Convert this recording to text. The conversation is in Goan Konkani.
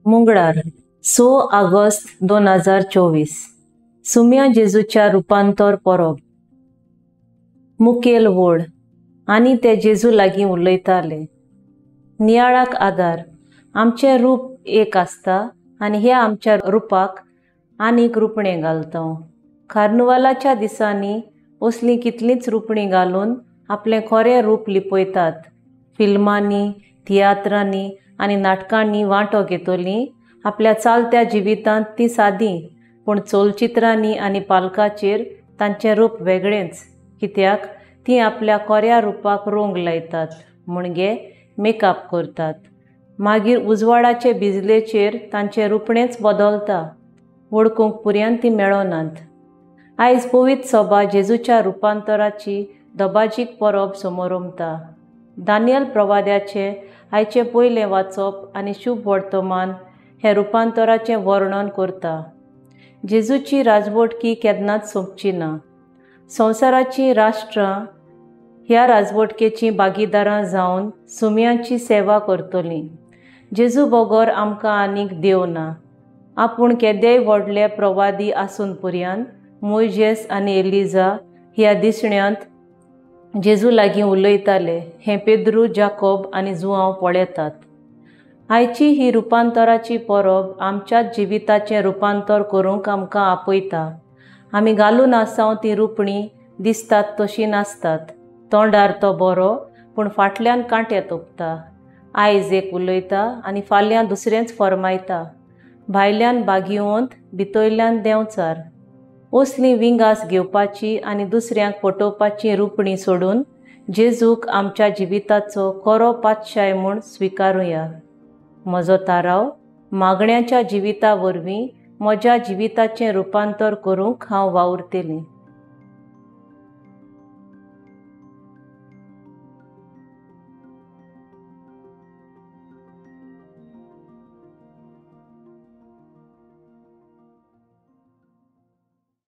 मंगळार 6 ऑगस्ट 2024 सुम्या जेजूच्या रुपांतर परब. मुखेल वळ आनी ते जेजू लागीं उलयताले. नियाळाक आदार. आमचें रूप एक आसता आनी ह्या आमच्या रुपाक आनीक रुपणें घालता. कार्नुवालाच्या दिसांनी असलीं कितलींच रुपणीं घालून आपलें खरें रूप लिपयतात. फिल्मांनी, तियात्रांनी आनी नाटकांनी वांटो घेतलीं. आपल्या चालत्या जिवितांत तीं सादीं, पूण चलचित्रांनी आनी पालकाचेर तांचें रूप वेगळेंच, कित्याक तीं आपल्या खऱ्या रुपाक रंग लायतात, म्हणजे मेकअप करतात. मागीर उजवाडाचे बिजलेचेर तांचें रुपणेंच बदलता. वळखूंक पुर्यान तीं मेळनात. आयज पवित्र सभा जेजूच्या रुपांतराची दबाजीक परब समोरमता. दानियल प्रवाद्याचें आयचें पयलें वाचप आनी शुभ वर्तमान हें रुपांतराचें वर्णन करता. जेजूची राजवटकी केन्नाच सोंपची ना. संवसाराचीं राष्ट्रां ह्या राजवटकेचीं भागीदारां जावन सुम्यांची सेवा करतलीं. जेजू बगर आमकां आनीक देव ना. आपूण केदेय व्हडले प्रवादी आसून पुर्यान मोयजेस आनी एलिजा ह्या दिसण्यांत जेजू लागीं उलयताले हें पेद्रू, जाकोब आनी जुआंव पळयतात. आयची ही रुपांतराची परब आमच्याच जिविताचें रुपांतर करूंक आमकां आपयता. आमी घालून आसाव तीं रुपणीं दिसतात तशीं नासतात. तोंडार तो बरो, पूण फाटल्यान कांटे तोपता. आयज एक उलयता आनी फाल्यां दुसरेंच फर्मायता. भायल्यान बागिवंत, भितरल्यान देंवचार. असलीं विंगास घेवपाची आनी दुसऱ्यांक फटोवपाची रुपणीं सोडून जेजूक आमच्या जिविताचो खरो पातशाय म्हूण स्विकारुया. म्हजो थाराव मागण्याच्या जिविता वरवीं म्हज्या जिविताचें रुपांतर करूंक हांव वावुरतलें.